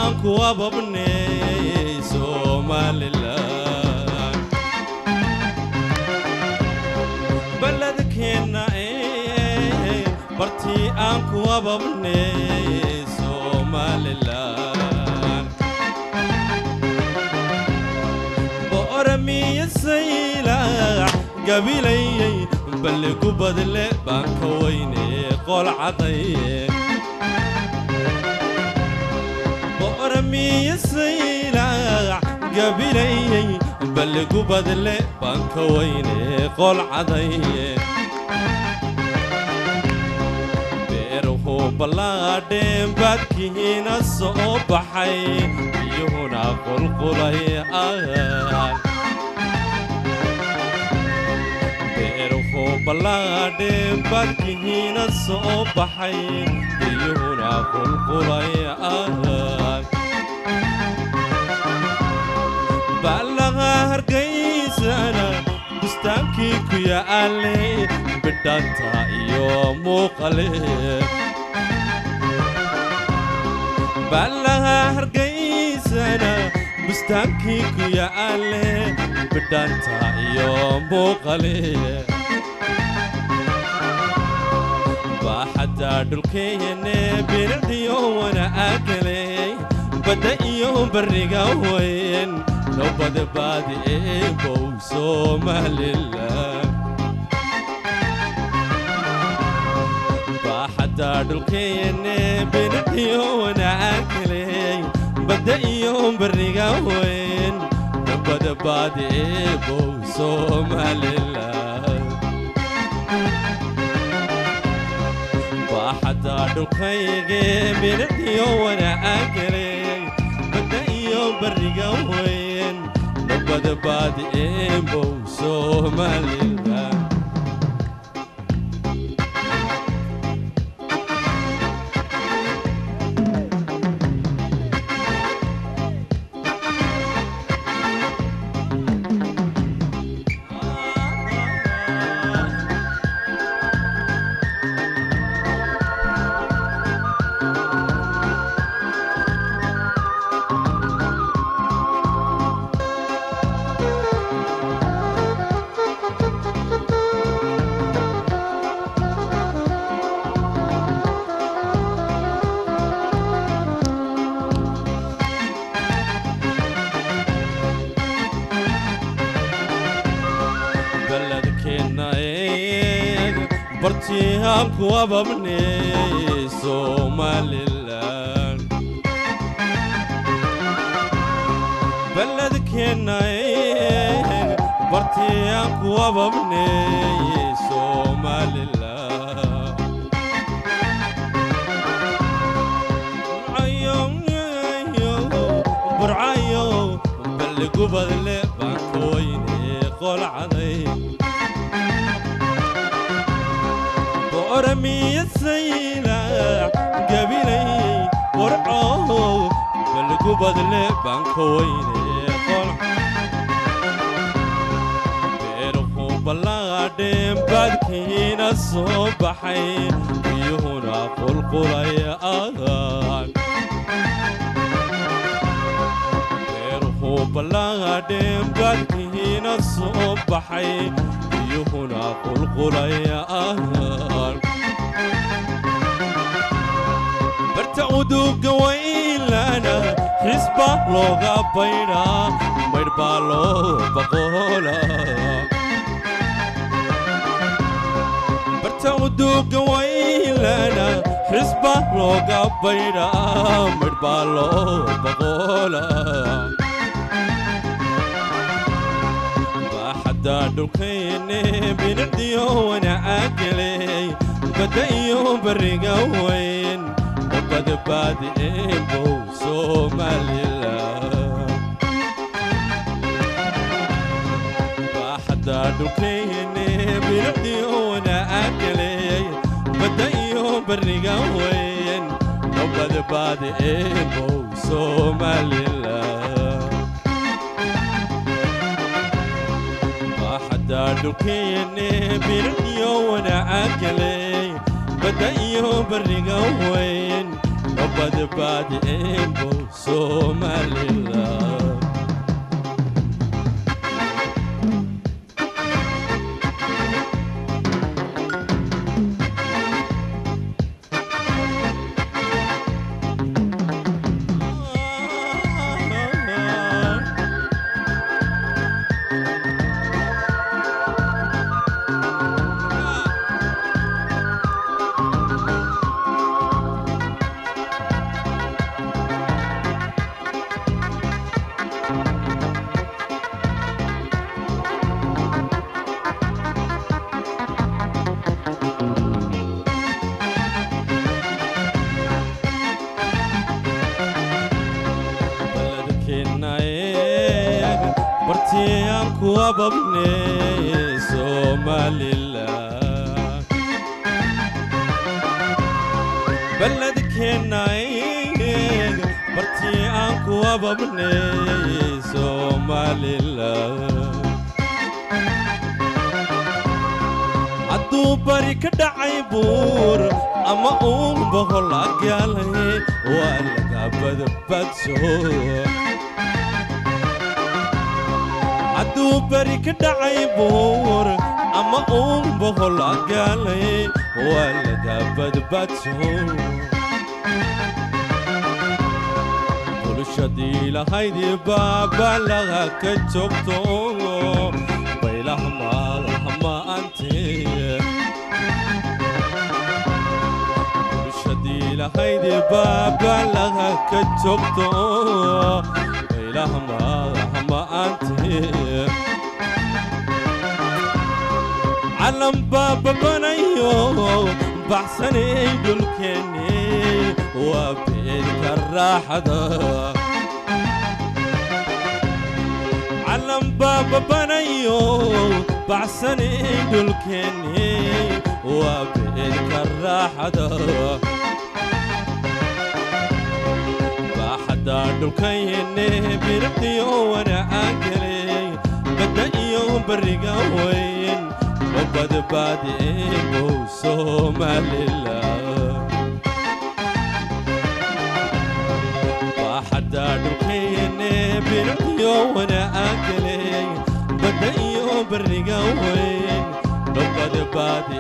aan ku ababnay Somaliland baladkeena bartii aan ku ababnay Somaliland booramiya saylac gabilayay balli gubadle baan ka weyne qol cadaye booramiya saylac gabilayay balli gubadle baan ka weyne qol cadaye beeruhu ballaadheen baadkiina soo baxay biyuhuna qulqulay beeruhu ballaadheen baadkiina soo baxay biyuhuna qulqulay ballaha hargeysana bustaankii ku yaalay bidhanta iyo muuqale ballaha hargeysana bustaankii ku yaalay bidhanta iyo muuqale baaxadda dhulkeene bilicdiyo wanaagaley badda iyo barriga weyn nabad baadi eebow Somaliland baaxadda dhulkeene bilicdiyo wanaagaley badda iyo barriga weyn nabad baadi eebow Somaliland baaxadda dhulkayge bilicdiyo wanaagaley badda iyo barriga weyn nabad baadi eebow Somaliland baladkeena bartii aan ku ababnay Somaliland baladkeena bartii aan ku ababnay Somaliland burcayo balli gubadle baan ka weyne qol caday booramiya saylac gabilay burco balli gubadle baan ka weyne qol beeruhu ballaadheen baadkiina soo baxay biyuhuna qulqulay beeruhu ballaadheen baadkiina soo baxay biyuhuna qulqulay barta uduga waylana xisba looga baydhaa maydh baa loo boqolaa barta uduga waylana xisba looga baydhaa maydh baa loo boqolaa baaxadda dhulkeene bilicdiyo wanaagaley badda iyo barriga weyn nabad baadi eebow Somaliland baaxadda dhulkeene bilicdiyo wanaagaley badda iyo barriga weyn nabad baadi eebow Somaliland baaxadda dhulkeene bilicdiyo wanaagaley badda iyo barriga weyn Badbaadi eebow Somaliland. Baladkeena eeg, bartiyaan ku ababne Somaliland. Baladkeena eeg, bartiyaan ku ababne Somaliland. Hadduu bari ka dhacay buur ama uu bohol galay, waa laga badbadsho. Hadduu bari ka dhacay buur ama uu bohol galay, waa laga badbadsho. Bulshadii lahaydii baabalaha ka joogto baylah maalhamaante. Bulshadii lahaydii baabalaha ka joogto baylah maalhamaante. Calan baababanayo baxsanay dhulkeeni, waa beedka raaxada. Calan baababanayo baxsanay dhulkeeni, waa beedka raaxada. Baaxadda dhulkayene birqiyo wanaagaley, badda iyo bariga weyn oo badbaadi eebow Somaliland. Baaxadda dhulkayene birqiyo wanaagaley, badda iyo bariga weyn oo badbaadi